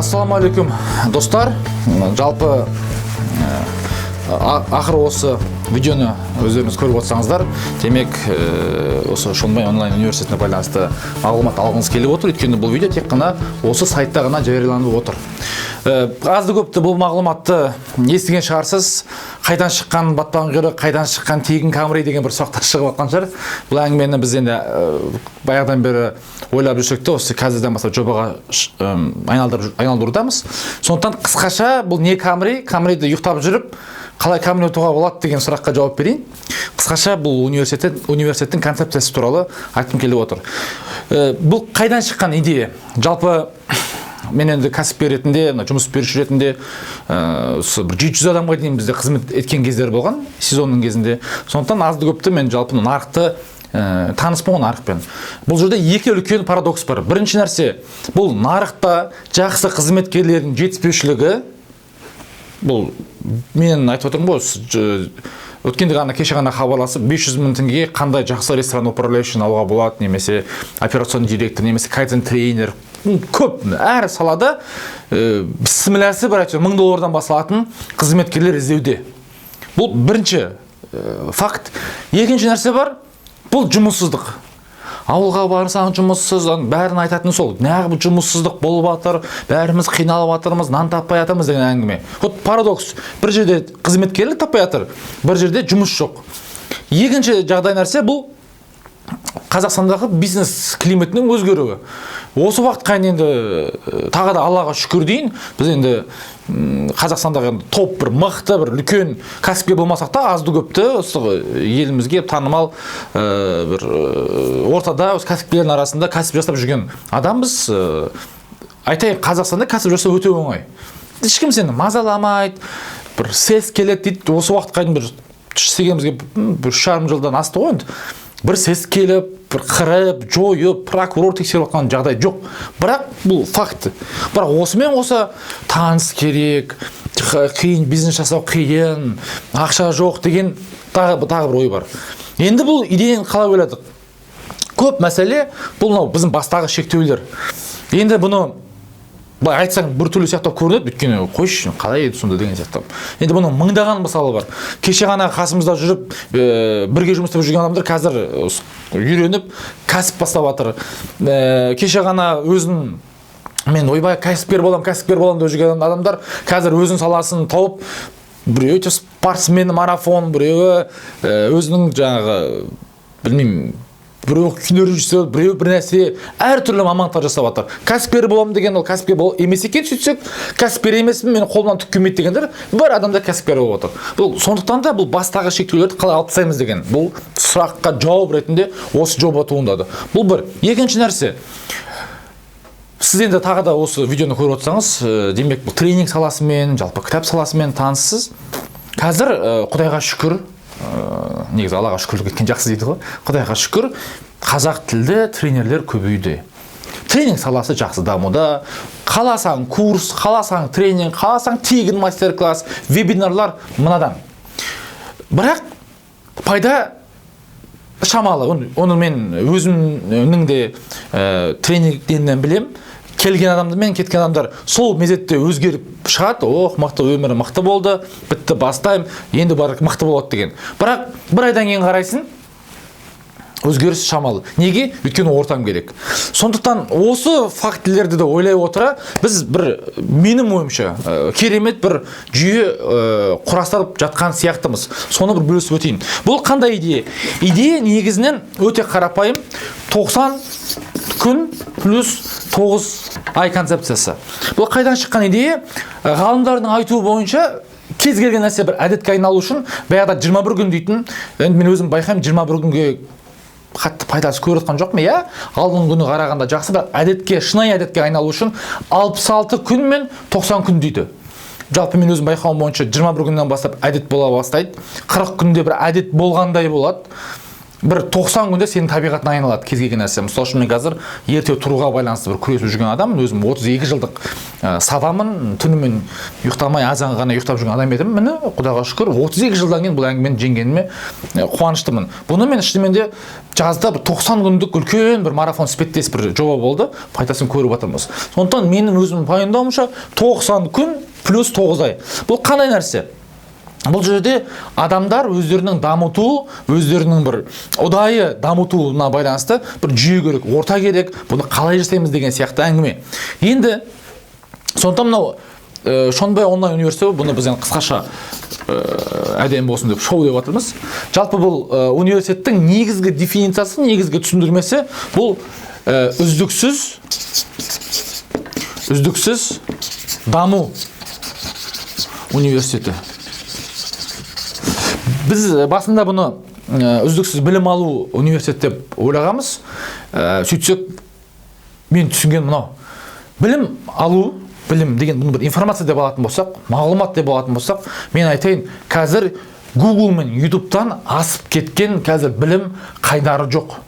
Ассалаумағалейкум, достар! Жалпы, ақыры осы видеоны өздеріңіз көріп отырсаңыздар, демек, осы Шонбай онлайн университетіне байланысты мағлұмат алғыңыз келіп отыр, өйткені бұл видео тек қана осы сайтта ғана жарияланып отыр. Азды көпті бұл мағлұматты естіген шығарсыз. Қайдан шыққан батпан құйрық, қайдан шыққан тегін Камри деген бір сұрақтар шығып жатқан шығар. Бұл әңгімені біз енді баяғыдан бері ойлап жүрсек те, осы қазірден бастап жобаға айналдырудамыз. Сондықтан қысқаша, бұл не Камри, Камриді ұйықтап жүріп қалай Камри ұтуға болады деген сұраққа жауап берейін. Қысқаша, бұл университеттің концепциясы туралы айтқым келіп отыр. Бұл қайдан шыққан идея? Жалпы, мен енді кәсіпкер ретінде, мына жұмыс беруші ретінде, осы бір 700 адамға дейін бізде қызмет еткен кездер болған сезонның кезінде. Сондықтан азды көпті мен жалпы нарықты, таныспын ғой нарықпен. Бұл жерде екі үлкен парадокс бар. Бірінші нәрсе — бұл нарықта жақсы қызметкерлердің жетіспеушілігі. Бұл мен айтып отырмын ғой, өткенде ғана, кеше ғана хабарласып, 500 мың теңгеге қандай жақсы ресторан управляющий алуға болады немесе операционный директор, немесе кайдзен тренер. Көп әр салада, бісмілләсі бір, әйтеуір 1000 доллардан басталатын қызметкерлер іздеуде. Бұл бірінші факт. Екінші нәрсе бар, бұл жұмыссыздық. Ауылға барсаң, жұмыссыз, бәрін айтатыны сол: неғып жұмыссыздық болып жатыр, бәріміз қиналып жатырмыз, нан таппай жатырмыз деген әңгіме. Вот парадокс: бір жерде қызметкерлік таппай жатыр, бір жерде жұмыс жоқ. Екінші жағдай нәрсе — бұл Қазақстандағы бизнес климатының өзгеруі. Осы уақытқа дейін енді, тағы да Аллаға шүкір дейін, біз енді Қазақстандағы енді топ бір мықты, бір үлкен кәсіпкер болмасақ та, азды көпті осы елімізге танымал, бір ортада, осы кәсіпкерлердің арасында кәсіп жасап жүрген адамбыз. Айтайын, Қазақстанда кәсіп жасау өте оңай, ешкім сені мазаламайды. Бір СЭС келеді дейді, осы уақытқа дейін бір істегенімізге бір 3,5 жылдан асты ғой енді, бір СЭС келіп, бір қырып жойып, прокурор тексеріп жатқан жағдай жоқ. Бірақ бұл факт. Бірақ осымен қоса таныс керек, қиын, бизнес жасау қиын, ақша жоқ деген тағы бір ой бар. Енді бұл идеяны қалай ойладық? Көп мәселе бұл мынау біздің бастағы шектеулер. Енді бұны былай айтсаң, біртүрлі сияқты көрінеді, өйткені қойшы, қалай еді сонда деген сияқты. Енді бұның мыңдаған мысалы бар. Кеше ғана қасымызда жүріп, бірге жұмыс істеп жүрген адамдар қазір үйреніп, кәсіп бастап жатыр. Кеше ғана өзін мен, ойбай, кәсіпкер боламын, кәсіпкер боламын деп жүрген адамдар қазір өзінің саласын тауып, біреуі спортсмен, марафон, біреуі өзінің жаңағы, білмеймін, біреуі кинорежиссер, біреуі бір нәрсе, әртүрлі мамандықтар жасап жатыр. Кәсіпкер боламын деген ол кәсіпкер емес екен. Сөйтсек, кәсіпкер емеспін, менің қолымнан түк келмейді дегендер бір адамдар кәсіпкер болып отыр. Бұл сондықтан да бұл бастағы шектеулерді қалай алып тастаймыз деген бұл сұраққа жауап ретінде осы жоба туындады. Бұл бір. Екінші нәрсе, сіз енді тағы да осы видеоны көріп отырсаңыз, демек, бұл тренинг саласымен, жалпы кітап саласымен таныссыз. Қазір, құдайға шүкір, негізі Аллаға шүкірлік еткен жақсы дейді ғой, құдайға шүкір, қазақ тілді тренерлер көбейді, тренинг саласы жақсы дамуда. Қаласаң курс, қаласаң тренинг, қаласаң тегін мастер класс, вебинарлар мынадан. Бірақ пайда шамалы. Оны мен өзімнің де тренингтерінен білем. Келген адамды мен кеткен адамдар сол мезетте өзгеріп шығады: ох, мықты, өмірі мықты болды, бітті, бастаймын енді, бар, мықты болады деген. Бірақ бір айдан кейін қарайсың, өзгеріс шамалы. Неге? Өйткені ортам керек. Сондықтан осы фактілерді де ойлай отыра, біз бір, менің ойымша, керемет бір жүйе құрастырып жатқан сияқтымыз. Соны бір бөлісіп өтейін. Бұл қандай идея? Идея негізінен өте қарапайым: 90 күн плюс 9 ай концепциясы. Бұл қайдан шыққан идея? Ғалымдардың айтуы бойынша, кез келген нәрсе бір әдетке айналу үшін баяғыда 21 күн дейтін. Енді мен өзім байқаймын, 21 күнге қатты пайдасы көріп жатқан жоқпын, иә, алдыңғы күні қарағанда жақсы. Бірақ әдетке, шынайы әдетке айналу үшін 66 күн мен 90 күн дейді. Жалпы, мен өзім байқауым бойынша, 21 күннен бастап әдет бола бастайды, 40 күнде бір әдет болғандай болады. Бір 90 күнде сенің табиғатыңа айналады кез келген нәрсе. Мысалы үшін, мен қазір ерте тұруға байланысты бір күресіп жүрген адаммын. Өзім 32 жылдық сабамын, түнімен ұйықтамай, азан ғана ұйықтап жүрген адам едім. Міне, Құдайға шүкір, 32 жылдан кейін бұл әңгімені жеңгеніме қуаныштымын. Бұны мен шынымен де жазда бір 90 күндік үлкен бір марафон іспеттес бір жоба болды, пайдасын көріп жатырмыз. Сондықтан менің өзімнің пайымдауымша, 90 күн плюс 9 ай. Бұл қандай нәрсе? Бұл жерде адамдар өздерінің дамыту, өздерінің бір ұдайы дамытуына байланысты бір жүйе керек, орта керек, бұны қалай жасаймыз деген сияқты әңгіме. Енді сондықтан мынау Шонбай онлайн университеті, бұны біз енді қысқаша әдемі болсын деп шоу деп жатырмыз. Жалпы бұл университеттің негізгі дефинициясы, негізгі түсіндірмесі бұл үздіксіз даму университеті. Біз басында бұны үздіксіз білім алу университеті деп ойлағанбыз. Сөйтсек, мен түсінген мынау. Білім алу, білім деген бұны бір информация деп алатын болсақ, мағлұмат деп алатын болсақ, мен айтайын, қазір Google мен YouTube'тан асып кеткен қазір білім қайдары жоқ.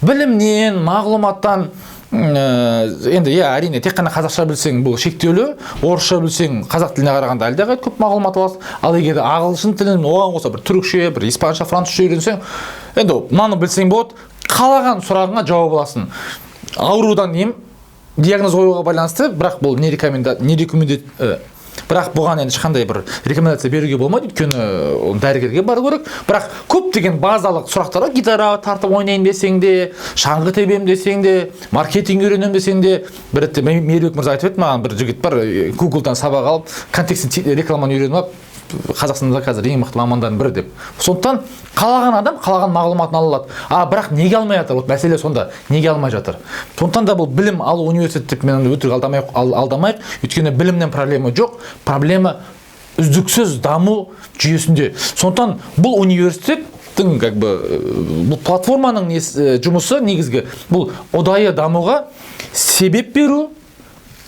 Білімнен, мағлұматтан, енді иә, әрине, тек қана қазақша білсең, бұл шектеулі, орысша білсең, қазақ тіліне қарағанда әлдеқайда көп мағлұмат аласың. Ал егер де ағылшын тілін, оған қоса бір түрікше, бір испанша, французша үйренсең, енді мынаны білсең болады, қалаған сұрағыңа жауап аласың. Аурудан ем, диагноз қоюға байланысты, бірақ бұл не рекоменда, не рекоменде, бірақ бұған енді ешқандай бір рекомендация беруге болмайды, өйткені оны дәрігерге бару керек. Бірақ көптеген базалық сұрақтарға, гитара тартып ойнайын десең де, шаңғы тебемін десең де, маркетинг үйренемін десең де, бір ретте Мейірбек мырза айтып еді маған, бір жігіт бар, Гуглдан сабақ алып, контекстный рекламаны үйреніп алып, Қазақстанда қазір ең мықты мамандардың бірі деп. Сондықтан қалаған адам қалаған мағлұматын ала алады. А бірақ неге алмай жатыр? Вот мәселе сонда, неге алмай жатыр? Сондықтан да бұл білім алу университеті деп мен өтірік алдамайық, өйткені білімнен проблема жоқ, проблема үздіксіз даму жүйесінде. Сондықтан бұл университеттің, как бы, бұл платформаның несі, жұмысы негізгі бұл ұдайы дамуға себеп беру,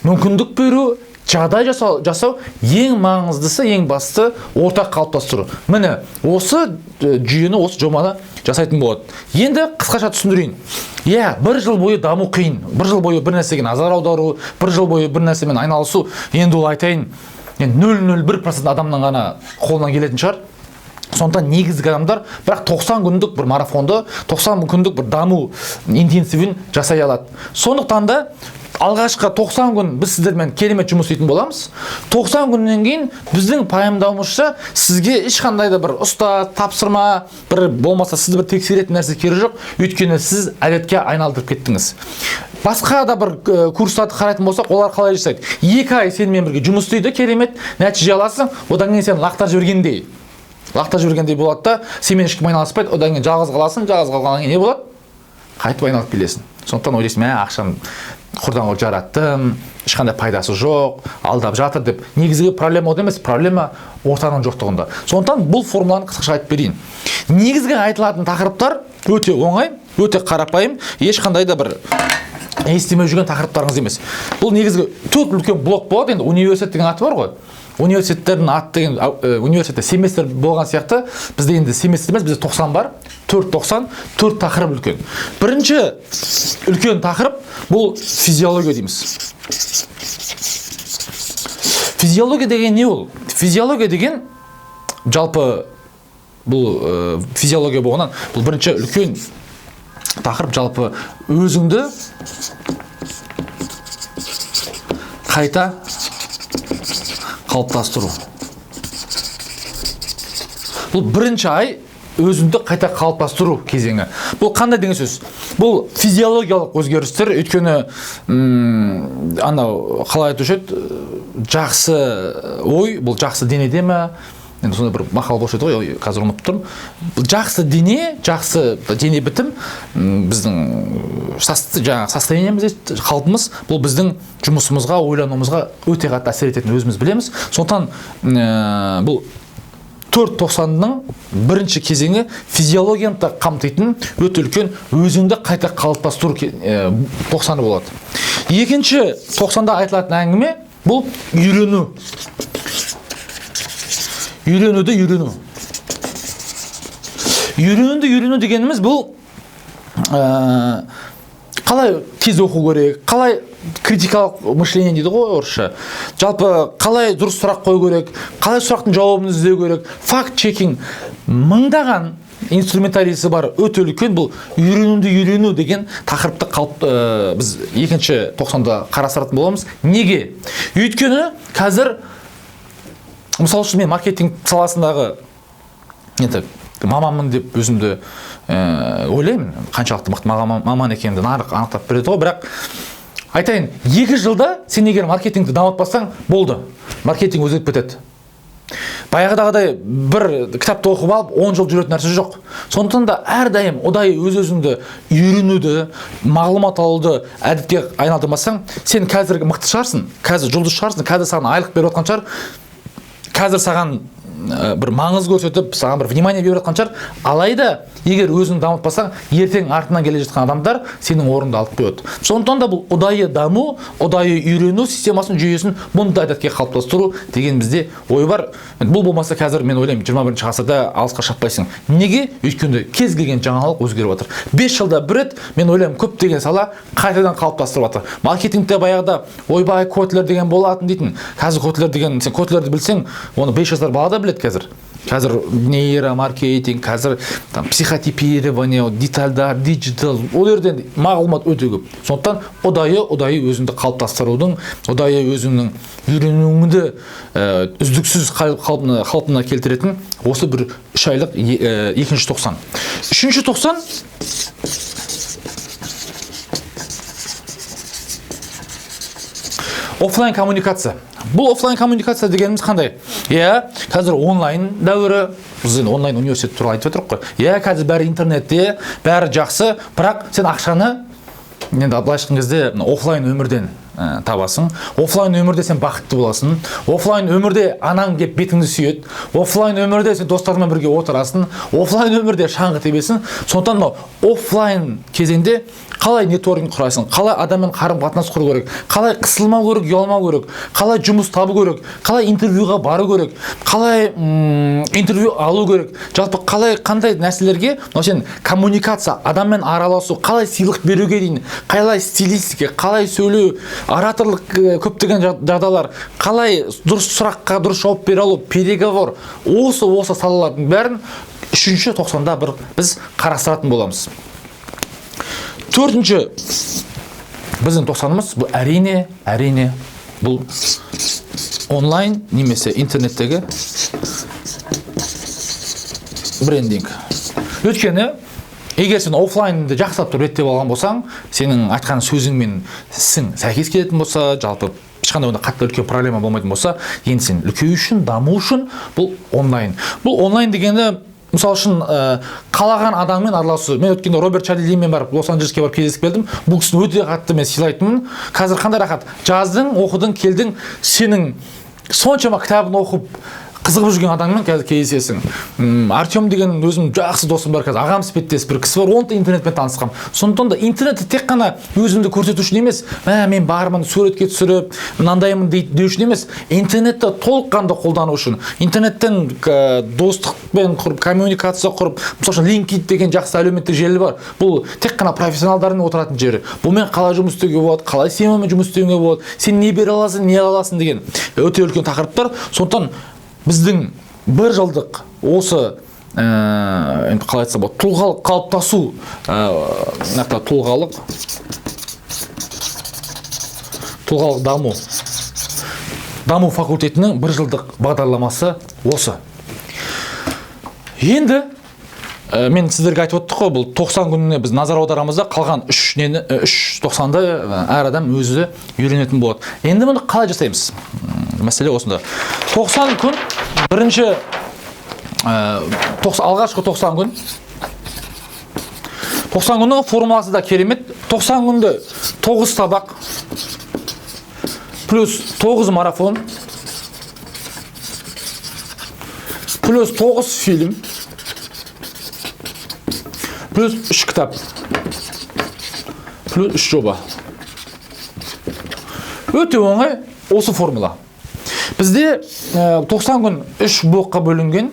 мүмкіндік беру, жағдай жасау, ең маңыздысы, ең бастысы орта қалыптастыру. Міне, осы жүйені, осы жобаны жасайтын болады. Енді қысқаша түсіндірейін. Иә, бір жыл бойы даму қиын. Бір жыл бойы бір нәрсеге назар аудару, бір жыл бойы бір нәрсемен айналысу, енді ол айтайын, енді 0,01% адамның ғана қолынан келетін шығар. Сондықтан негізгі адамдар бірақ 90 күндік бір марафонды, 90 күндік бір даму интенсивін жасай алады. Сондықтан да алғашқы 90 күн біз сіздермен керемет жұмыс істейтін боламыз. 90 күннен кейін біздің пайымдауымызша сізге ешқандай да бір ұста, тапсырма, бір болмаса сізді бір тексеретін нәрсе керегі жоқ, өйткені сіз әдетке айналдырып кеттіңіз. Басқа да бір курстарды қарайтын болсақ, олар қалай жасайды? 2 ай сенімен бірге жұмыс істейді, керемет нәтиже аласың, одан кейін сені лақтырып жібергендей. Лақтырып жібергендей болады да, сенімен ешкім айналыспайды, одан кейін жалғыз қаласың, жалғыз қалғаннан кейін не болады? Қайтып айналып келесің. Сондықтан ойлайсың, мә, ақшам құрдан құр жараттым, ешқандай пайдасы жоқ, алдап жатыр деп. Негізгі проблема онда емес, проблема ортаның жоқтығында. Сондықтан бұл формуланы қысқаша айтып берейін. Негізгі айтылатын тақырыптар өте оңай, өте қарапайым, ешқандай да бір естімей жүрген тақырыптарыңыз емес. Бұл негізгі төрт үлкен блок болады. Енді университет деген аты бар ғой. Университеттердің аты деген, университетте семестр болған сияқты, бізде енді семестр емес, бізде 90 бар. Төрт 90, төрт тақырып үлкен. Бірінші үлкен тақырып бұл физиология дейміз. Физиология деген не ол? Физиология деген жалпы бұл физиология болғаннан бұл бірінші үлкен тақырып, жалпы өзіңді қайта қалыптастыру. Бұл бірінші ай өзіңді қайта қалыптастыру кезеңі. Бұл қандай деген сөз? Бұл физиологиялық өзгерістер, өйткені, анау қалай айтушы еді, жақсы ой, бұл жақсы денеде ме? Енді сондай бір мақал болушы еді ғой, ой, қазір ұмытып тұрмын. Бұл жақсы дене, жақсы дене бітім, біздің жаңағы состояниеміз дейді, қалпымыз, бұл біздің жұмысымызға, ойлануымызға өте қатты әсер ететінін өзіміз білеміз. Сондықтан бұл төрт тоқсанның бірінші кезеңі физиологияны да қамтитын өте үлкен өзіңді қайта қалыптастыру тоқсаны болады. Екінші тоқсанда айтылатын әңгіме бұл үйрену. Үйренуді үйрену. Үйренуді үйрену дегеніміз бұл қалай тез оқу керек, қалай критикалық мышление дейді ғой орысша, жалпы қалай дұрыс сұрақ қою керек, қалай сұрақтың жауабын іздеу керек, факт чекинг, мыңдаған инструментарийсі бар, өте үлкен. Бұл үйренуді үйрену деген тақырыпты біз екінші тоқсанда қарастыратын боламыз. Неге? Өйткені қазір, мысалы үшін, мен маркетинг саласындағы енді маманмын деп өзімді ойлаймын, қаншалықты мықты маман екенімді нарық анықтап береді ғой. Бірақ айтайын, 2 жылда сен егер маркетингті дамытпасаң, болды, маркетинг өзгеріп кетеді. Баяғыдағыдай бір кітапты оқып алып 10 жыл жүретін нәрсе жоқ. Сондықтан да әрдайым ұдайы өз-өзіңді үйренуді, мағлұмат алуды әдетке айналдырмасаң, сен қазір мықты шығарсың, қазір жұлдыз шығарсың, қазір саған айлық беріп жатқан шығар, қазір саған бір маңыз көрсетіп, саған бір внимание беріп жатқан шығар. Алайда егер өзіңді дамытпасаң, ертең артынан келе жатқан адамдар сенің орныңды алып қояды. Сондықтан да бұл ұдайы даму, ұдайы үйрену системасын, жүйесін бұндай әдетке қалыптастыру деген бізде ой бар. Бұл болмаса қазір мен ойлаймын, 21 ғасырда алысқа шаппайсың. Неге? Өйткені кез келген жаңалық өзгеріп жатыр. 5 жылда бір рет, мен ойлаймын, көптеген сала қайтадан қалыптастырып жатыр. Маркетингте баяғыда ойбай Котлер деген болатын дейтін. Қазір Котлер деген, сен Котлерді білсең, оны 5 жасар бала да біледі қазір. Қазір нейромаркетинг, қазір там психотипирование, детальдар, диджитал, ол жерден мағлұмат өте көп. Сондықтан ұдайы өзіңді қалыптастырудың, ұдайы өзіңнің үйренуіңді үздіксіз қалпына келтіретін осы бір 3 айлық екінші тоқсан. Үшінші тоқсан офлайн коммуникация. Бұл офлайн коммуникация дегеніміз қандай? Иә, қазір онлайн дәуірі, біз енді онлайн университет туралы айтып отырмық қой. Иә, қазір бәрі интернетте, бәрі жақсы, бірақ сен ақшаны енді былайша айтқан кезде офлайн өмірден табасың. Офлайн өмірде сен бақытты боласың. Офлайн өмірде анаң келіп бетіңді сүйеді. Офлайн өмірде сен достарыңмен бірге отырасың. Офлайн өмірде шаңғы тебесің. Сондықтан мынау офлайн кезеңде қалай нетворкинг құрасың, қалай адаммен қарым-қатынас құру керек, қалай қысылмау керек, ұялмау керек, қалай жұмыс табу керек, қалай интервьюға бару керек, қалай интервью алу керек, жалпы қалай қандай нәрселерге, мынау сен коммуникация, адаммен араласу, қалай сыйлық беруге дейін, қалай стилистика, қалай сөйлеу, ораторлық, көптеген жағдайлар, қалай дұрыс сұраққа дұрыс жауап бере алу, переговор, осы салалардың бәрін үшінші тоқсанда бір біз қарастыратын боламыз. Төртінші біздің тоқсанымыз бұл әрине бұл онлайн немесе интернеттегі брендинг. Өйткені егер сен офлайнды жақсылап тұрып реттеп алған болсаң, сенің айтқан сөзің мен ісің сәйкес келетін болса, жалпы ешқандай онда қатты үлкен проблема болмайтын болса, енді сен үлкею үшін, даму үшін бұл онлайн. Бұл онлайн дегенді, мысалы үшін, қалаған адаммен араласу. Мен өткенде Роберт Чалдинимен барып, Лос-Анджелеске барып кездесіп келдім. Бұл кісіні өте қатты мен сыйлайтынмын. Қазір қандай рахат. Жаздың, оқыдың, келдің, сенің соншама кітабын оқып, қызығып жүрген адаммен қазір кездесесің. Артем деген өзім жақсы досым бар қазір, ағам іспеттес бір кісі бар, оны да интернетпен танысқанмын. Сондықтан да интернетті тек қана өзімді көрсету үшін емес, мен бармын, суретке түсіріп, мынандаймын деу үшін емес, интернетті толыққанды қолдану үшін, интернеттен достықпен құрып, коммуникация құрып, мысалы үшін LinkedIn деген жақсы әлеуметтік желі бар. Бұл тек қана профессионалдардың отыратын жері. Бұнымен қалай жұмыс істеуге болады, қалай сенімен жұмыс істеуге болады, сен не бере аласың, не ала аласың деген өте үлкен тақырыптар. Сондықтан біздің бір жылдық осы, енді қалай айтсам болады, тұлғалық қалыптасу, нақты тұлғалық даму факультетінің бір жылдық бағдарламасы осы. Енді мен сіздерге айтып өттік қой, бұл 90 күніне біз назар аударамыз да, қалған үш нені, үш тоқсанды, әр адам өзі үйренетін болады. Енді мұны қалай жасаймыз? Мәселе осында. 90 күн, бірінші, алғашқы 90 күн. 90 күннің формуласы да керемет. 90 күнде 9 сабақ плюс 9 марафон плюс 9 фильм плюс 3 кітап плюс 3 жоба. Өте оңай осы формула. Бізде 90 күн 3 блокқа бөлінген.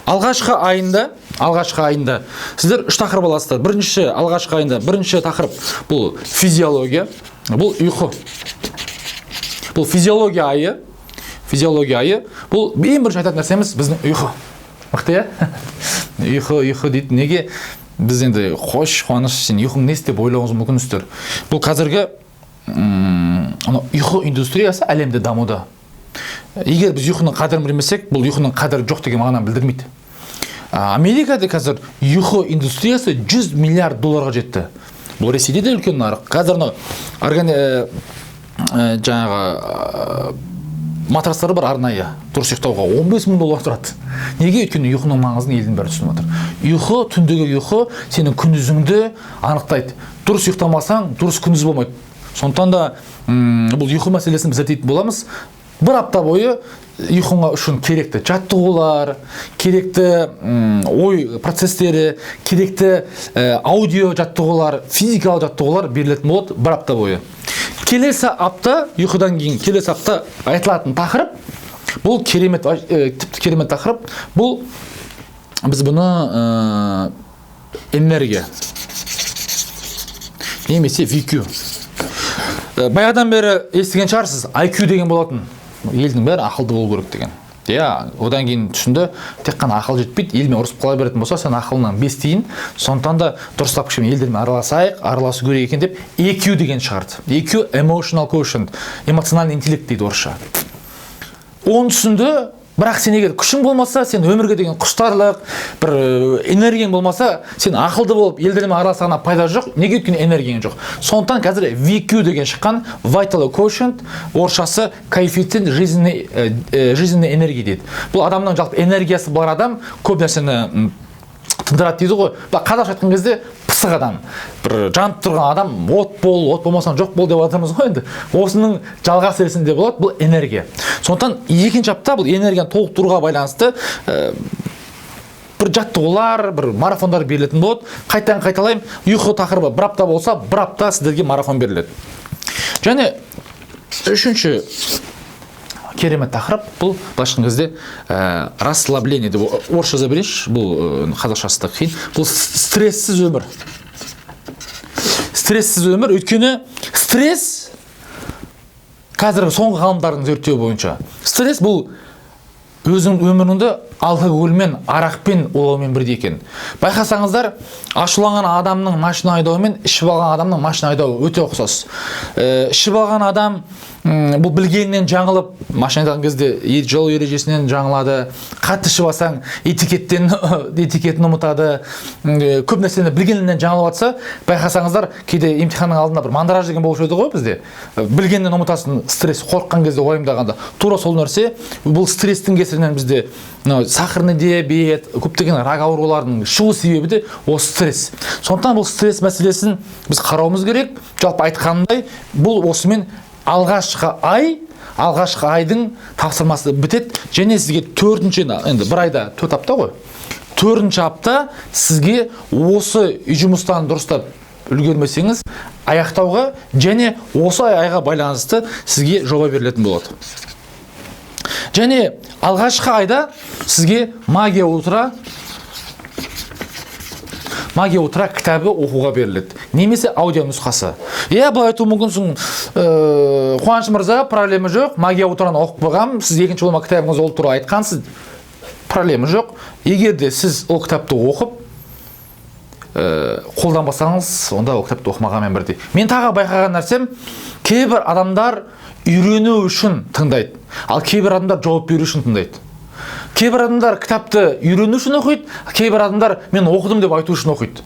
Алғашқы айында Алғашқы айында сіздер үш тақырып аласыздар. Бірінші, алғашқы айында бірінші тақырып бұл физиология, бұл ұйқы. Бұл физиология айы. Физиология айы. Бұл ең бірінші айтатын нәрсеміз біздің ұйқы. Мықты, иә? Ұйқы, ұйқы дейді. Неге? Біз енді қош, Қуаныш, сен ұйқың несі деп ойлауыңыз мүмкінсіздер. Бұл қазіргі анау ұйқы индустриясы әлемде дамуда. Егер біз ұйқының қадірін білмесек, бұл ұйқының қадірі жоқ деген мағынаны білдірмейді. Америкада қазір ұйқы индустриясы 100 миллиард долларға жетті. Бұл Ресейде де үлкен нарық. Қазір анау жаңағы матрастары бар арнайы дұрыс ұйықтауға, 15 мың доллар тұрады. Неге? Өйткені ұйқының маңызын елдің бәрі түсініп отыр. Ұйқы, түндегі ұйқы сенің күндізіңді анықтайды. Дұрыс ұйықтамасаң, дұрыс күндіз болмайды. Сондықтан да бұл ұйқы мәселесін біз зерттейтін боламыз. Бір апта бойы ұйқыңа үшін керекті жаттығулар, керекті ой процестері, керекті аудио жаттығулар, физикалық жаттығулар берілетін болады бір апта бойы. Келесі апта, ұйқыдан кейін келесі апта айтылатын тақырып бұл керемет, тіпті керемет тақырып. Бұл біз бұны энергия немесе VQ. Баяғыдан бері естіген шығарсыз, IQ деген болатын. Елдің бәрі ақылды болу керек деген. Иә, одан кейін түсінді, тек қана ақыл жетпейді, елмен ұрысып қала беретін болса, сен ақылынан бес тиын. Сондықтан да дұрыстап кішкене елдермен араласайық, араласу керек екен деп EQ деген шығарды. EQ, emotional quotient, эмоциональный интеллект дейді орысша. Оны түсінді, бірақ сен егер күшің болмаса, сен өмірге деген құштарлық, бір энергияң болмаса, сен ақылды болып елдермен араласқаннан пайда жоқ. Неге? Өйткені энергияң жоқ. Сондықтан қазір VQ деген шыққан, vital quotient, орысшасы коэффициент жизненной энергии дейді. Бұл адамның жалпы энергиясы бар адам көп нәрсені тындырады дейді ғой. Бірақ қазақша айтқан кезде пысық адам, бір жанып тұрған адам, от бол, от болмасаң жоқ бол деп жатырмыз ғой енді. Осының жалғасы ретінде болады бұл энергия. Сондықтан екінші апта бұл энергияны толықтыруға байланысты бір жаттығулар, бір марафондар берілетін болады. Қайтадан қайталаймын, ұйқы тақырыбы бір апта болса, бір апта сіздерге марафон беріледі. Және үшінші керемет тақырып бұл былайша айтқан кезде расслабление деп орысша жаза берейінші, бұл қазақшасы да қиын. Бұл стрессіз өмір. Стрессіз өмір, өйткені стресс қазіргі соңғы ғалымдардың зерттеуі бойынша стресс бұл өзің өміріңді алкогольмен, арақпен улаумен бірдей екен. Байқасаңыздар, ашуланған адамның машина айдауы мен ішіп алған адамның машина айдауы өте ұқсас. Ішіп алған адам бұл білгенінен жаңылып, машина айдаған кезде жол ережесінен жаңылады, қатты ішіп алсаң, этикетін ұмытады, көп нәрсені білгенінен жаңылып жатса, байқасаңыздар, кейде емтиханның алдында бір мандраж деген болушы еді ғой бізде. Білгеннен ұмытасың, стресс, қорыққан кезде, уайымдағанда. Тура сол нәрсе, бұл стресстің кесірінен бізде мынау сахарный диабет, көптеген рак ауруларының шығу себебі де осы стресс. Сондықтан бұл стресс мәселесін біз қарауымыз керек. Жалпы айтқанымдай, бұл осымен алғашқы ай, алғашқы айдың тапсырмасы бітеді. Және сізге төртінші, енді бір айда 4 апта ғой, төртінші апта сізге осы үй жұмыстарын дұрыстап үлгермесеңіз аяқтауға және осы айға байланысты сізге жоба берілетін болады. Және алғашқы айда сізге «Магия утра» кітабы оқуға беріледі немесе аудио нұсқасы. Иә, былай айтуы мүмкінсің, Қуаныш мырза, проблема жоқ, «Магия утра»ны оқып қойғанмын, сіз екінші болма кітабыңыз ол туралы айтқансыз, проблема жоқ. Егер де сіз ол кітапты оқып қолданбасаңыз, онда ол кітапты оқымағанмен бірдей. Мен тағы байқаған нәрсем, кейбір адамдар үйрену үшін тыңдайды, ал кейбір адамдар жауап беру үшін тыңдайды. Кейбір адамдар кітапты үйрену үшін оқиды, кейбір адамдар мен оқыдым деп айту үшін оқиды.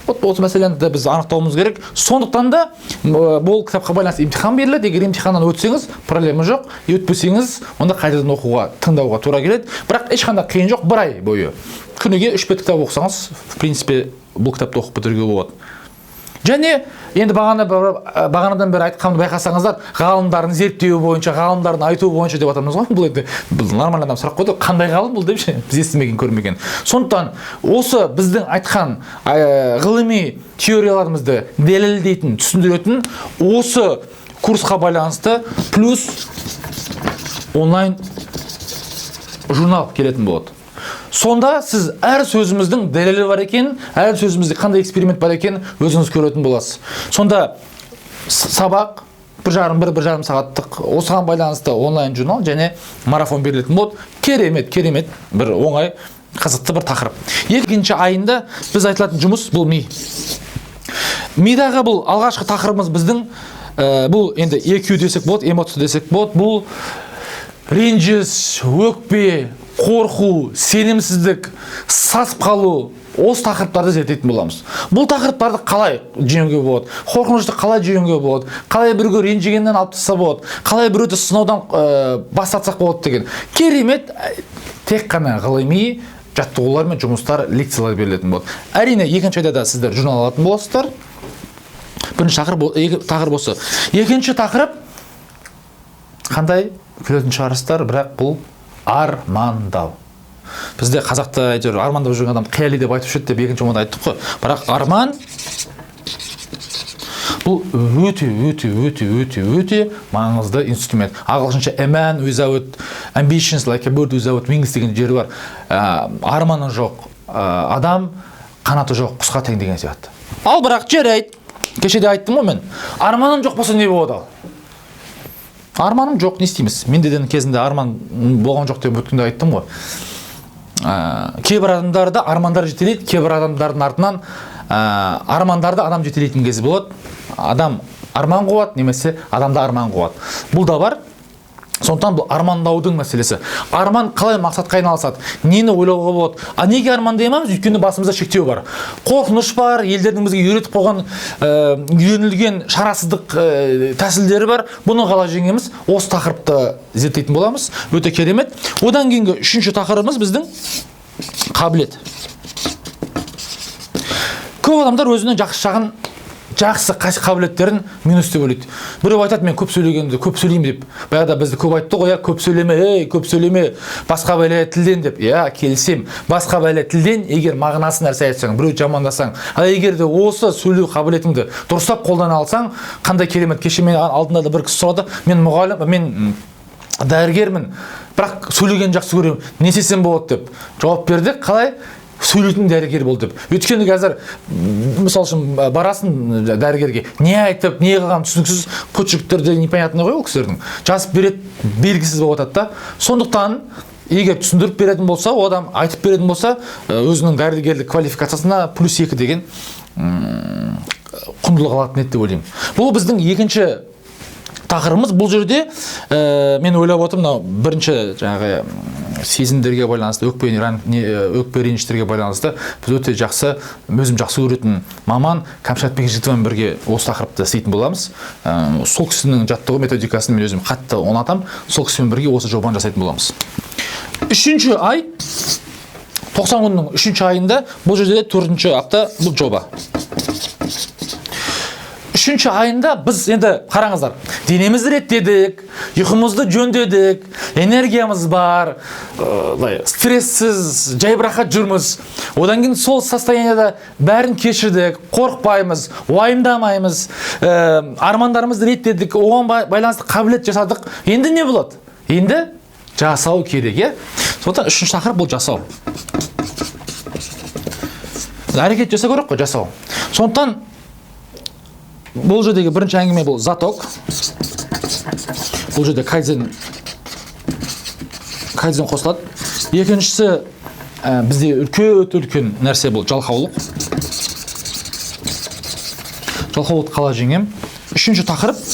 Вот осы мәселені де біз анықтауымыз керек. Сондықтан да бұл кітапқа байланысты емтихан беріледі. Егер емтиханнан өтсеңіз, проблема жоқ, өтпесеңіз, онда қайтадан оқуға, тыңдауға тура келеді. Бірақ ешқандай қиын жоқ, бір ай бойы күніге 3 бет кітап оқысаңыз, в принципе, бұл кітапты оқып бітіруге болады. Және енді бағанадан бері айтқанымды байқасаңыздар, ғалымдардың зерттеуі бойынша, ғалымдардың айтуы бойынша деп жатырмыз ғой. Бұл енді бұл нормальный адам сұрақ қойды, қандай ғалым бұл деп ше, біз естімеген, көрмеген. Сондықтан осы біздің айтқан ғылыми теорияларымызды дәлелдейтін, түсіндіретін осы курсқа байланысты плюс онлайн журнал келетін болады. Сонда сіз әр сөзіміздің дәлелі бар екенін, әр сөзімізде қандай эксперимент бар екенін өзіңіз көретін боласыз. Сонда сабақ 1,5 сағаттық, осыған байланысты онлайн журнал және марафон берілетін болады. Керемет, керемет бір оңай, қызықты бір тақырып. Екінші айында біз айтылатын жұмыс бұл ми. Мидағы бұл алғашқы тақырыбымыз біздің, бұл енді EQ десек болады, эмоция десек болады. Бұл ренжіс, өкпе, қорқу, сенімсіздік, сасып қалу, осы тақырыптарды зерттейтін боламыз. Бұл тақырыптарды қалай жеңуге болады, қорқынышты қалай жеңуге болады, қалай біреуге ренжігеннен алып тастаса болады, қалай біреуді сынаудан бас тартсақ болады деген керемет, тек қана ғылыми жаттығулар мен жұмыстар, лекциялар берілетін болады. Әрине, екінші айда да сіздер журнал алатын боласыздар. Бірінші тақырып, екі тақырып осы. Екінші тақырып қандай, күлетін шығарсыздар, бірақ бұл армандау. Бізде қазақта әйтеуір армандап жүрген адам қияли деп айтып жүреді деп екінші омада айттық қой. Бірақ арман бұл өте, өте, өте, өте, өте маңызды инструмент. Ағылшынша "a man without ambitions like a bird without wings" деген жері бар. Арманы жоқ адам қанаты жоқ құсқа тең деген сияқты. Ал бірақ жарайды, кеше де айттым ғой мен. Арманым жоқ болса не болады ал? Арманым жоқ, не істейміз? Менде де кезінде арман болған жоқ деп өткенде айттым ғой. Кейбір адамдарды армандар жетелейді, кейбір адамдардың артынан армандарды адам жетелейтін кезі болады. Адам арман қуады немесе адамды арман қуады. Бұл да бар. Сондықтан бұл армандаудың мәселесі. Арман қалай мақсатқа айналысады? Нені ойлауға болады? А неге армандай алмаймыз? Өйткені басымызда шектеу бар. Қорқыныш бар, елдердің бізге үйретіп қойған, үйренілген шарасыздық тәсілдері бар. Бұны қалай жеңеміз? Осы тақырыпты зерттейтін боламыз. Өте керемет. Одан кейінгі үшінші тақырыбымыз біздің қабілет. Көп адамдар өзінің жақсы жағын, жақсы қабілеттерін минус деп ойлайды. Біреу айтады, мен көп сөйлегенді, көп сөйлеймін деп. Баяғыда бізді көп айтты ғой, иә, көп сөйлеме, ей, көп сөйлеме, басқа бәле тілден деп. Иә, келісемін. Басқа бәле тілден, егер мағынасы нәрсе айтсаң, біреу жамандасаң. Ал егер де осы сөйлеу қабілетіңді дұрыстап қолдана алсаң, қандай керемет. Кеше мен алдында да бір кісі сұрады, мен мұғалім, мен дәрігермін, бірақ сөйлегенді жақсы көремін, не істесем болады деп. Жауап бердік, қалай? Сөйлейтін дәрігер бол деп. Өйткені қазір, мысал үшін, барасың дәрігерге, не айтып, не қылғанын түсініксіз, почерктері де непонятный ғой ол кісілердің. Жазып береді, белгісіз болып жатады да. Сондықтан егер түсіндіріп беретін болса, ол адам айтып беретін болса, өзінің дәрігерлік квалификациясына плюс 2 деген құндылық алатын еді деп ойлаймын. Бұл біздің екінші тақырыбымыз. Бұл жерде мен ойлап отырмын, мынау бірінші жаңағы сезімдерге байланысты, өкпе, не, өкпе реніштерге байланысты біз өте жақсы, өзім жақсы көретін маман Кәмшат Бекжігітовамен бірге осы тақырыпты істейтін боламыз. Сол кісінің жаттығу методикасын мен өзім қатты ұнатамын. Сол кісімен бірге осы жобаны жасайтын боламыз. Үшінші ай, 90 күннің үшінші айында, бұл жерде төртінші апта, бұл жоба. Үшінші айында біз енді қараңыздар, денемізді реттедік, ұйқымызды жөндедік, энергиямыз бар, былай стрессіз, жайбарақат жүрміз. Одан кейін сол состояниеда бәрін кешірдік, қорықпаймыз, уайымдамаймыз, армандарымызды реттедік, оған байланысты қабілет жасадық. Енді не болады? Енді жасау керек, иә? Сондықтан үшінші тақырып бұл жасау. Әрекет жасау керек қой, жасау. Сондықтан бұл жердегі бірінші әңгіме бұл заток. Бұл жерде кайдзен қосылады. Екіншісі, бізде үлкен, өте үлкен нәрсе бұл жалқаулық. Жалқаулықты қалай жеңемін? Үшінші тақырып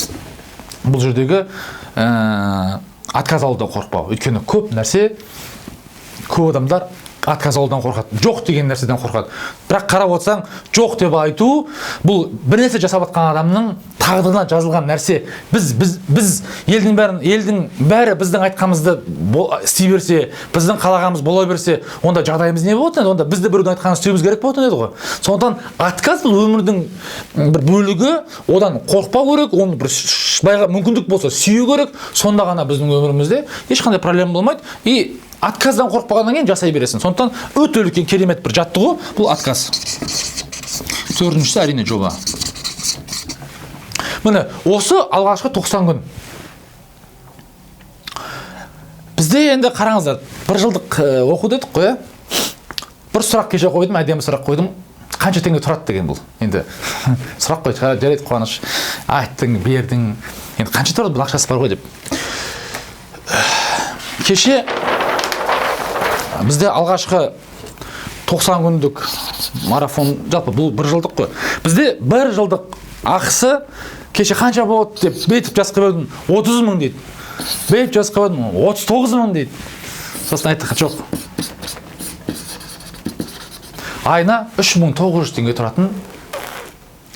бұл жердегі отказ алудан қорықпау. Өйткені көп нәрсе, көп адамдар отказ алудан қорқады, жоқ деген нәрседен қорқады. Бірақ қарап отырсаң, жоқ деп айту бұл бір нәрсе жасап жатқан адамның тағдырына жазылған нәрсе. Біз елдің бәрі біздің айтқанымызды істей берсе, біздің қалағанымыз бола берсе, онда жағдайымыз не болатын еді? Онда біз де біреудің айтқанын істеуіміз керек болатын еді ғой. Сондықтан отказ бұл өмірдің бір бөлігі, одан қорықпау керек, оны бір мүмкіндік болса сүю керек. Сонда ғана біздің өмірімізде ешқандай проблема болмайды. И отказдан қорықпағаннан кейін жасай бересің. Сондықтан өте үлкен керемет бір жаттығу бұл отказ. Төртіншісі, әрине, жоба. Міне, осы алғашқы 90 күн. Бізде енді қараңыздар, бір жылдық оқу дедік қой, иә? Бір сұрақ кеше қойдым, әдемі сұрақ қойдым. Қанша теңге тұрады деген бұл. Енді сұрақ қойды, жарайды, Қуаныш, айттың, бердің. Енді қанша тұрады, бұл ақшасы бар ғой деп. Кеше бізде алғашқы 90 күндік марафон, жалпы бұл бір жылдық қой. Бізде бір жылдық ақысы кеше қанша болады деп бүйтіп жазып қойып едім, 30 мың дейді. Бүйтіп жазып қойып едім, 39 мың дейді. Сосын айттық, жоқ. Айына 3900 теңге тұратын,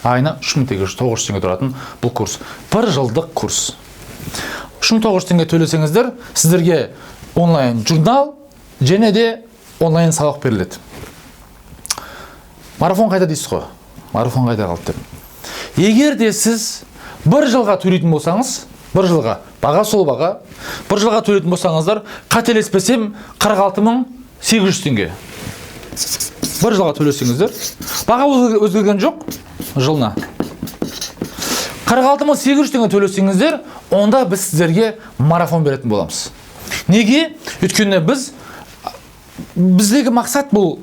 айына 3900 теңге тұратын бұл курс. Бір жылдық курс. 3900 теңге төлесеңіздер, сіздерге онлайн журнал және де онлайн сабақ беріледі. Марафон қайда дейсіз ғой? Марафон қайда қалды деп. Егер де сіз бір жылға төлейтін болсаңыз, бір жылға, баға сол баға, бір жылға төлейтін болсаңыздар, қателеспесем 46 800 теңге. Бір жылға төлесеңіздер, баға өзгерген жоқ жылына. 46 800 теңге төлесеңіздер, онда біз сіздерге марафон беретін боламыз. Неге? Өйткені біздегі мақсат бұл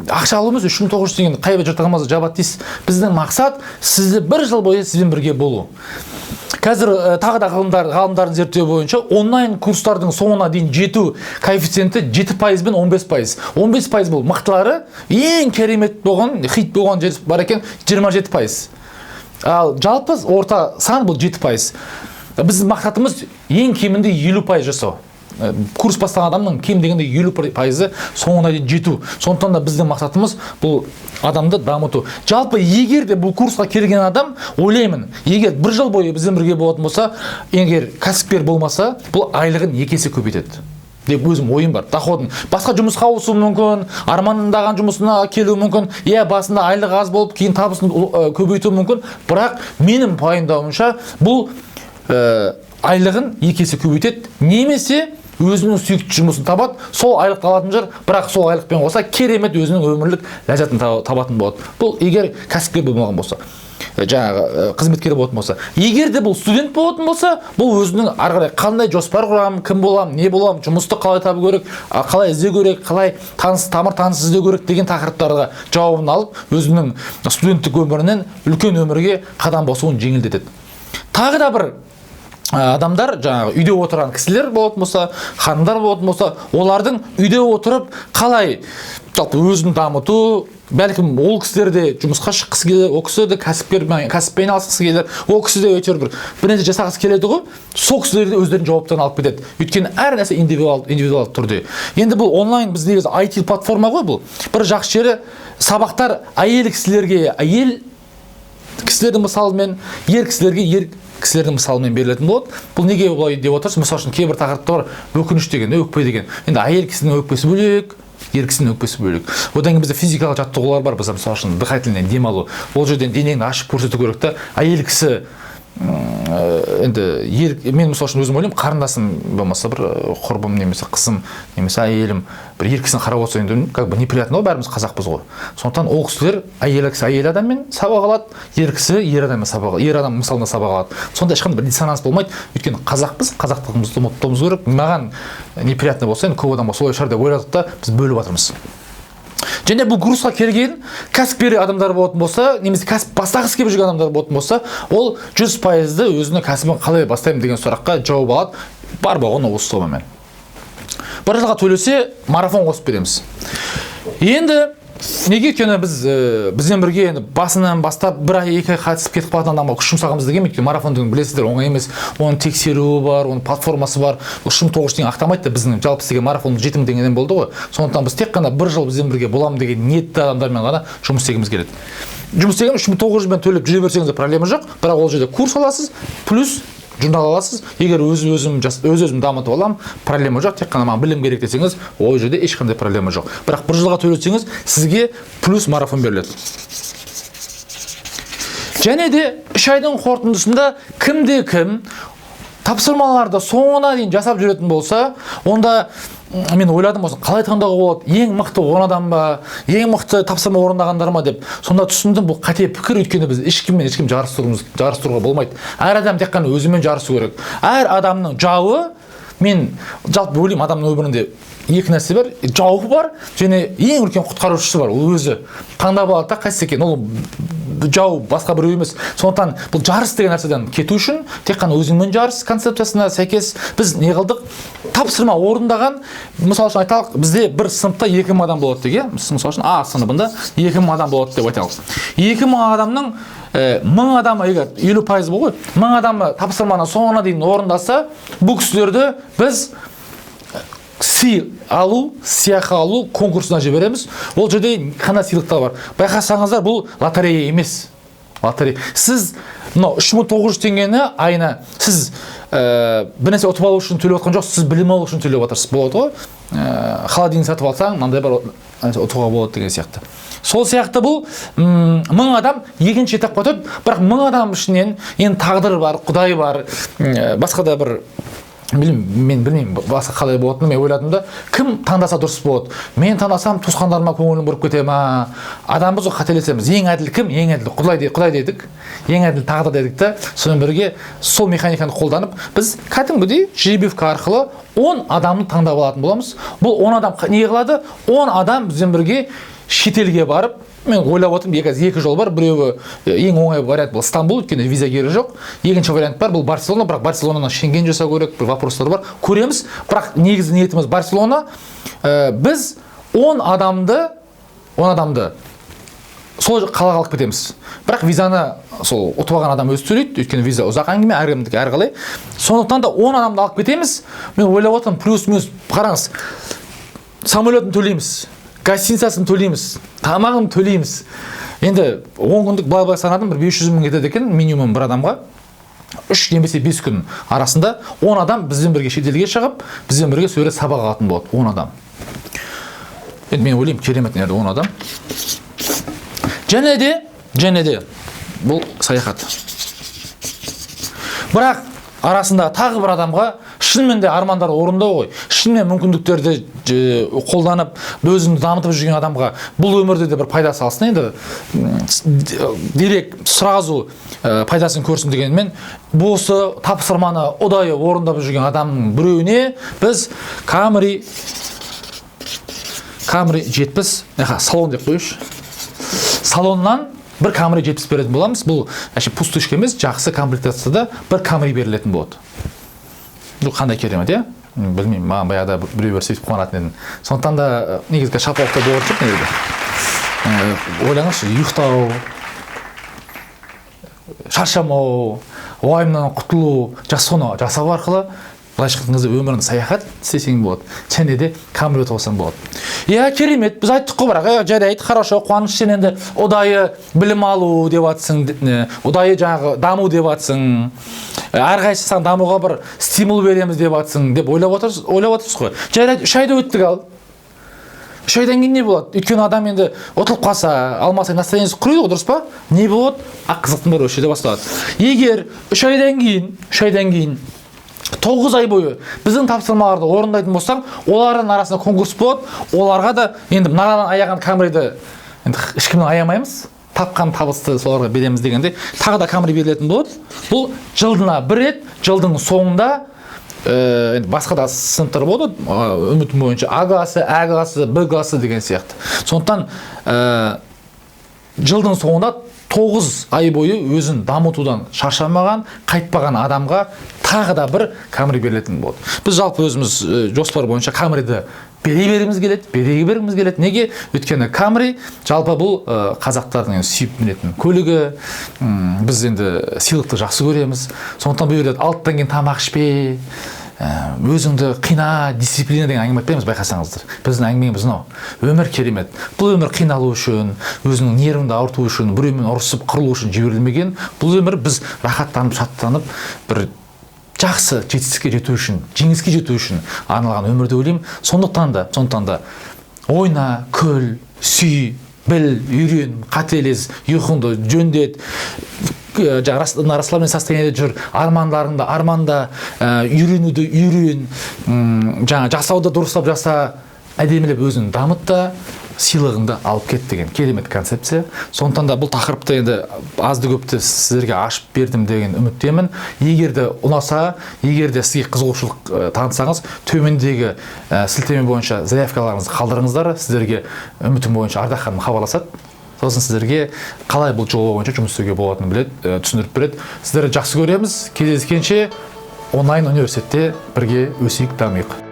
ақша алу емес, 3900 теңгені қай бір жыртығымызды жабады дейсіз. Біздің мақсат сізді бір жыл бойы сізбен бірге болу. Қазір тағы да ғалымдардың зерттеуі бойынша онлайн курстардың соңына дейін жету коэффициенті 7% пен 15%. 15% бұл мықтылары, ең керемет болған, хит болған жер бар екен 27%. Ал жалпы орта сан бұл 7%. Біздің мақсатымыз ең кемінде 50% жасау. Курс бастаған адамның кем дегенде 50% соңына дейін жету. Сондықтан да біздің мақсатымыз бұл адамды дамыту. Жалпы егер де бұл курсқа келген адам, ойлаймын, егер бір жыл бойы бізбен бірге болатын болса, егер кәсіпкер болмаса, бұл айлығын екі есе көбейтеді деп өзім ойым бар. Доходын басқа жұмысқа ауысуы мүмкін, армандаған жұмысына келуі мүмкін. Иә, басында айлығы аз болып, кейін табысын көбейтуі мүмкін. Бірақ менің пайымдауымша, бұл айлығын екі есе көбейтеді, немесе өзінің сүйікті жұмысын табады, сол айлықты алатын шығар, бірақ сол айлықпен қоса керемет өзінің өмірлік ләззатын табатын болады. Бұл егер кәсіпкер болмаған болса, жаңағы қызметкер болатын болса. Егер де бұл студент болатын болса, бұл өзінің ары қарай қандай жоспар құрамын, кім боламын, не боламын, жұмысты қалай табу керек, қалай іздеу керек, қалай таныс, тамыр таныс іздеу керек деген тақырыптарға жауабын алып, өзінің студенттік өмірінен үлкен өмірге қадам басуын жеңілдетеді. Тағы да бір адамдар, жаңағы үйде отырған кісілер болатын болса, ханымдар болатын болса, олардың үйде отырып қалай жалпы өзін дамыту, бәлкім ол кісілер де жұмысқа шыққысы келер, ол кісілер де кәсіппен айналысқысы келер, ол кісі де әйтеуір бір нәрсе жасағысы келеді ғой, сол кісілер де өздерінің жауаптарын алып кетеді. Өйткені әр нәрсе индивидуал түрде. Енді бұл онлайн біз негізі IT платформа ғой бұл. Бір жақсы жері, сабақтар әйел кісілерге әйел кісілердің мысалымен, ер кісілерге ер кісілердің мысалымен берілетін болады. Бұл неге олай деп отырсыз? Мысалы үшін, кейбір тақырыптар бар, өкініш деген, өкпе деген. Енді әйел кісінің өкпесі бөлек, ер кісінің өкпесі бөлек. Одан кейін бізде физикалық жаттығулар бар, біз мысалы үшін дыхательный дем алу. Ол жерден денеңді ашып көрсету керек та. Әйел кісі енді ер, мен мысалы үшін өзім ойлаймын, қарындасым болмаса бір құрбым немесе қызым немесе әйелім бір ер кісіні қарап отырса, енді как бы неприятно ғой, бәріміз қазақпыз ғой. Сондықтан ол кісілер әйел кісі әйел адаммен сабақ алады, ер кісі ер адаммен сабақ, ер адам мысалына сабақ алады. Сонда ешқандай бір диссонанс болмайды, өйткені қазақпыз, қазақтығымызды ұмытпауымыз керек. Маған неприятно болса, енді көп адамға солай шығар деп ойладық та, біз бөліп жатырмыз. Және бұл курсқа келген кәсіпкер адамдар болатын болса, немесе кәсіп бастағысы келіп жүрген адамдар болатын болса, ол 100%-ды өзінің кәсібін қалай бастаймын деген сұраққа жауап алады. Бар болғаны осы сомамен. Бір жылға төлесе, марафон қосып береміз. Енді неге? Өйткені біз бізбен бірге енді басынан бастап бір ай, 2 ай қатысып кетіп қалатын адамға күш жұмсағымыз келмейді. Өйткені марафон деген, білесіздер, оңай емес. Оның тексеруі бар, оның платформасы бар. 3900 теңге ақтамайды да, біздің жалпы істеген марафонымыз 7000 теңгеден болды ғой. Сондықтан біз тек қана бір жыл бізбен бірге боламын деген ниетті адамдармен ғана жұмыс істегіміз келеді. Жұмыс істеген 3900-бен төлеп жүре берсеңіз де проблема жоқ, бірақ ол жерде курс аласыз, плюс журнал аласыз. Егер өз өзім дамытып аламын, проблема жоқ, тек қана маған білім керек десеңіз, ол жерде ешқандай проблема жоқ. Бірақ бір жылға төлесеңіз, сізге плюс марафон беріледі. Және де 3 айдың қорытындысында кімде кім тапсырмаларды соңына дейін жасап жүретін болса, онда мен ойладым, осы қалай таңдауға болады, ең мықты 10 адам ба, ең мықты тапсырма орындағандар ма деп. Сонда түсіндім, бұл қате пікір, өйткені біз ешкіммен ешкім жарыстыруға болмайды. Әр адам тек қана өзімен жарысу керек. Әр адамның жауы, мен жалпы ойлаймын, адамның өмірінде Екі нәрсе бар: жауы бар және ең үлкен құтқарушысы бар, ол өзі таңдап алады да, қайсысы екен. Ол жау басқа біреу емес. Сондықтан бұл жарыс деген нәрседен кету үшін, тек қана өзіңмен жарыс концепциясына сәйкес біз не қылдық? Тапсырма орындаған, мысалы үшін, айталық, бізде бір сыныпта 2000 адам болады дейік, иә. Мысалы үшін, А сыныбында 2000 адам болады деп айталық. 2000 адамның 1000 адамы, егер 50% бұл ғой, 1000 адамы тапсырманы соңына дейін орындаса, бұл кісілерді біз сый алу, сыйақы алу конкурсына жібереміз. Ол жерде қандай сыйлықтар бар? Байқасаңыздар, бұл лотерея емес, лотерея. Сіз мынау 3900 теңгені айына сіз бір нәрсе ұтып алу үшін төлеп жатқан жоқсыз, сіз білім алу үшін төлеп жатырсыз. Болады ғой, холодильник сатып алсаң, мынандай бір нәрсе ұтуға болады деген сияқты. Сол сияқты бұл 1000 адам екінші этапқа өтеді. Бірақ 1000 адам ішінен енді тағдыр бар, құдай бар, басқа да бір білмеймін, мен білмеймін басқа қалай болатынын. Мен ойладым да, кім таңдаса дұрыс болады? Мен таңдасам, туысқандарыма көңілім бұрып кете ма? Адамбыз ғой, қателесеміз. Ең әділ кім? Ең әділ құдай, құдай дедік, ең әділ тағдыр дедік та. Сонымен бірге сол механиканы қолданып, біз кәдімгідей жеребьевка арқылы 10 адамды таңдап алатын боламыз. Бұл 10 адам не қылады? 10 адам бізбен бірге шетелге барып, мен ойлап отырмын, екі жол бар. Біреуі, ең оңай вариант, бұл Стамбул, өйткені виза керегі жоқ. Екінші вариант бар, бұл Барселона. Бірақ Барселонаны шенген жасау керек, бір вопростар бар, көреміз. Бірақ негізгі ниетіміз Барселона. Біз 10 адамды, 10 адамды сол қалаға алып кетеміз. Бірақ визаны сол ұтып алған адам өзі төлейді, өйткені виза ұзақ әңгіме, әркімдікі әрқалай. Сондықтан да 10 адамды алып кетеміз. Мен ойлап отырмын, плюс минус қараңыз: самолетін төлейміз, гостиницасын төлейміз, тамағын төлейміз. Енді 10 күндік былай былай санадым, бір 500 мың кетеді екен минимум бір адамға. 3 немесе 5 күн арасында 10 адам бізбен бірге шетелге шығып, бізбен бірге сол жерде сабақ алатын болады. 10 адам енді, мен ойлаймын, керемет мына жерде 10 адам. Және де бұл саяхат. Бірақ арасында тағы бір адамға, шынымен де армандары орындау ғой, шынымен мүмкіндіктерді қолданып, өзін дамытып жүрген адамға бұл өмірде де бір пайдасы алсын енді, директ сразу пайдасын көрсін дегенмен, осы тапсырманы ұдайы орындап жүрген адамның біреуіне біз Камри 70, аха, салон деп қояйыншы, салоннан бір Камри 70 беретін боламыз. Бұл вообще пустышка емес, жақсы комплектацияда бір Камри берілетін болады. Бұл қандай керемет, иә? Білмеймін, маған баяғыда біреу берсе, сөйтіп қуанатын едім. Сондықтан да негізгі шапалақта болған жоқ негізі. Ойлаңызшы, ұйықтау, шаршамау, уайымнан құтылу, соны жасау арқылы, былайша айтқан кезде, өміріңді саяхат істесең болады және де Камри ұтып алсаң болады, иә. Керемет, біз айттық қой. Бірақ иә, жарайды, хорошо, Қуаныш, сен енді ұдайы білім алу деп жатсың, ұдайы жаңағы даму деп жатсың, әрқайсысы саған дамуға бір стимул береміз деп жатсың деп ойлап отырсыз, ойлап отырсыз ғой. Жарайды, 3 айда өттік. Ал 3 айдан кейін не болады? Өйткені адам енді ұтылып қалса, алмаса, настроениесі құриды ғой, дұрыс па? Не болады? А қызықтың бәрі осы жерде басталады. Егер 3 айдан кейін 9 ай бойы біздің тапсырмаларды орындайтын болсаң, олардың арасында конкурс болады. Оларға да енді мынадан аяған Камриді енді ешкімнен аямаймыз, тапқан табысты соларға береміз дегенде, тағы да Камри берілетін болады. Бұл жылдына бір рет, жылдың соңында. Енді басқа да сыныптар болады, үмітім бойынша А классы, Ә классы, Б классы деген сияқты. Сондықтан жылдың соңында 9 ай бойы өзін дамытудан шаршамаған, қайтпаған адамға тағы да бір Камри берілетін болады. Біз жалпы өзіміз жоспар бойынша Камриді бере бергіміз келеді, бере бергіміз келеді. Неге? Өйткені Камри жалпы бұл қазақтардың енді сүйіп мінетін көлігі. Біз енді сыйлықты жақсы көреміз. Сондықтан бұл жерде 6-дан кейін тамақ ішпе, өзіңді қина, дисциплина деген әңгіме айтпаймыз. Байқасаңыздар, біздің әңгімеміз мынау: өмір керемет. Бұл өмір қиналу үшін, өзіңнің нервіңді ауырту үшін, біреумен ұрысып қырылу үшін жіберілмеген. Бұл өмір біз рахаттанып, шаттанып, бір жақсы жетістікке жету үшін, жеңіске жету үшін арналған өмір деп ойлаймын. Сондықтан да ойна, күл, сүй, біл, үйрен, қателес, ұйқыңды жөндет, жаңағы мына расслабленный состояниеде жүр, армандарыңды арманда, үйренуді үйрен, жаңа жасауды дұрыстап жаса, әдемілеп өзіңді дамыт та. сыйлығыңды алып кет деген керемет концепция. Сондықтан да бұл тақырыпты енді азды көпті сіздерге ашып бердім деген үміттемін. Егер де ұнаса, егер де сізге қызығушылық танытсаңыз, төмендегі сілтеме бойынша заявкаларыңызды қалдырыңыздар. Сіздерге, үмітім бойынша, Ардақ ханым хабарласады. Сосын сіздерге қалай бұл жоба бойынша жұмыс істеуге болатынын біледі, түсіндіріп береді. Сіздерді жақсы көреміз. Кездескенше, онлайн университетте бірге өсейік, дамиық.